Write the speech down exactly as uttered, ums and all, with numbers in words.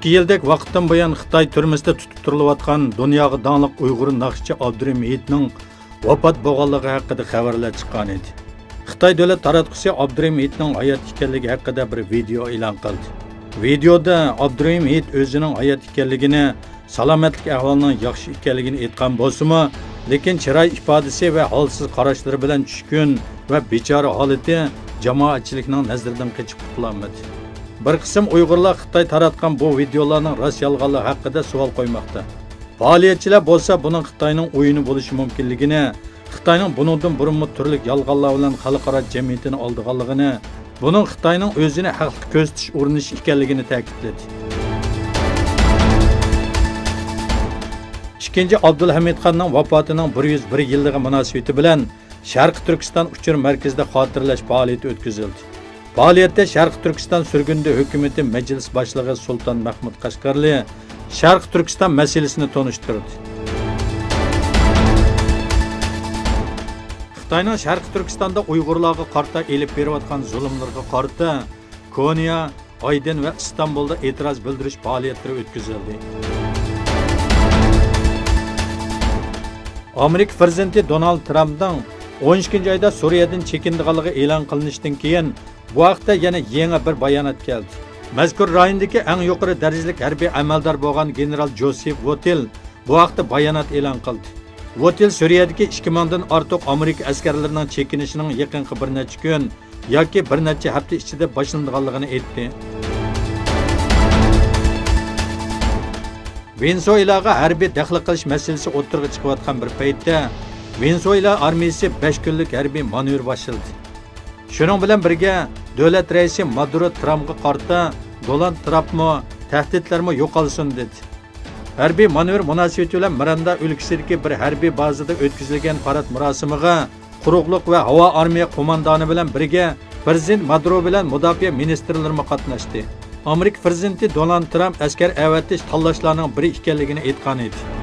ئىككى يىلدەك ۋاقىتتىن بۇيان خىتاي تۈرمىسىدە تۇتۇپ تۇرۇلۇۋاتقان دۇنياغا داڭلىق ئۇيغۇر ناخشىچى ئابدۇرېھىم ھېيتنىڭ ۋاپات بولغانلىقى ھەققىدە خەۋەرلەر چىققانىدى. خىتاي دۆلەت تاراتقۇسى ئابدۇرېھىم ھېيتنىڭ ھايات ئىكەنلىكى ھەققىدە بىر ۋىدېئو ئېلان قىلدى. ۋىدېئودا ئابدۇرېھىم ھېيت ئۆزىنىڭ ھايات ئىكەنلىكىنى، سالامەتلىك ئەھۋالىنىڭ ياخشى ئىكەنلىكىنى ئېيتقان بولسىمۇ، لېكىن چىراي ئىپادىسى ۋە ھالسىز قاراشلىرى بىلەن چۈشكۈن ۋە بىچارە ھالىتى جامائەتچىلىكنىڭ نەزىرىدىن قېچىپ قۇتۇلالمىدى. بىر قىسىم ئۇيغۇرلار خىتاي تاراتقان بۇ ۋىدېئولارنىڭ راست يالغانلىقى ھەققىدە سوئال قويماقتا. پائالىيەتچىلەر بولسا بۇنىڭ خىتاينىڭ ئويۇنى بولۇشى مۇمكىنلىكىنى، خىتاينىڭ بۇنىڭدىن بۇرۇنمۇ تۈرلۈك يالغانلار بىلەن خەلقئارا جەمئىيىتىنى ئالدىغانلىقىنى، بۇنىڭ خىتاينىڭ ئۆزىنى ھەقلىق كۆرسىتىش ئۇرۇنۇشى ئىكەنلىكىنى تەكىتلىدى. ئىككىنچى ئابدۇلھەمىد خاننىڭ ۋاپاتىنىڭ بىر يۈز بىر يىللىقى مۇناسىۋىتى بىلەن شەرقىي تۈركىستان ئۇچۇر مەركىزىدە خاتىرىلەش پائالىيىتى ئۆتكۈزۈلدى. پائالىيەتتە شەرقىي تۈركىستان سۈرگۈندە ھۆكۈمىتى مەجلىس باشلىقى سۇلتان مەھمۇد قەشقەرلى شەرقىي تۈركىستان مەسىلىسىنى تونۇشتۇردى. خىتاينىڭ شەرقىي تۈركىستاندا ئۇيغۇرلارغا قارىتا ئېلىپ بېرىۋاتقان زۇلۇملىرىغا قارىتا كونيا، ئايدىن ۋە ئىستانبۇلدا ئېتىراز بىلدۈرۈش پائالىيەتلىرى ئۆتكۈزۈلدى. ئامېرىكا پىرېزىدېنتى دونالد ترامپنىڭ ئون ئىككىنچى ئايدا سۈرىيەدىن چېكىنىدىغانلىقى ئېلان قىلىنىشتىن كېيىن، بۇ ھەقتە يەنە يېڭى بىر بايانات كەلدى. مەزكۇر رايوندىكى ئەڭ يۇقىرى دەرىجىلىك ھەربىي ئەمەلدار بولغان گېنېرال جوسېف ۋوتىل بۇ ھەقتە بايانات ئېلان قىلدى. ۋوتىل سۈرىيەدىكى ئىككى مىڭدىن ئارتۇق ئامېرىكا ئەسكەرلىرىنىڭ چېكىنىشىنىڭ يېقىنقى بىر نەچچە كۈن ياكى بىر نەچچە ھەپتە ئىچىدە باشلىنىدىغانلىقىنى ئېيتتى. ۋېنېسۇېلاغا ھەربىي دەخلى قىلىش مەسىلىسى ئوتتۇرىغا چىقىۋاتقان بىر پەيتتە، ۋېنېسۇېلا ئارمىيىسى بەش كۈنلۈك ھەربىي مانېۋىر باشلىدى. شۇنىڭ بىلەن بىرگە، دۆلەت رەئىسى مادۇرو ترامپقا قارىتا دونالد ترامپمۇ تەھدىتلەرمۇ يوقالسۇن، دېدى. ھەربىي مانېۋىر مۇناسىۋىتى بىلەن مىراندا ئۆلكىسىدىكى بىر ھەربىي بازىدا ئۆتكۈزۈلگەن پارات مۇراسىمىغا قۇرۇقلۇق ۋە ھاۋا ئارمىيە قوماندانى بىلەن بىرگە پىرېزىدېنت مادۇرو بىلەن مۇداپىئە مىنىستىرلىرىمۇ قاتناشتى. ئامېرىكا پىرېزىدېنتى دونالد ترامپ ئەسكەر ئەۋەتىش تاللاشلارنىڭ بىرى ئىكەنلىكىنى ئېيتقانىدى.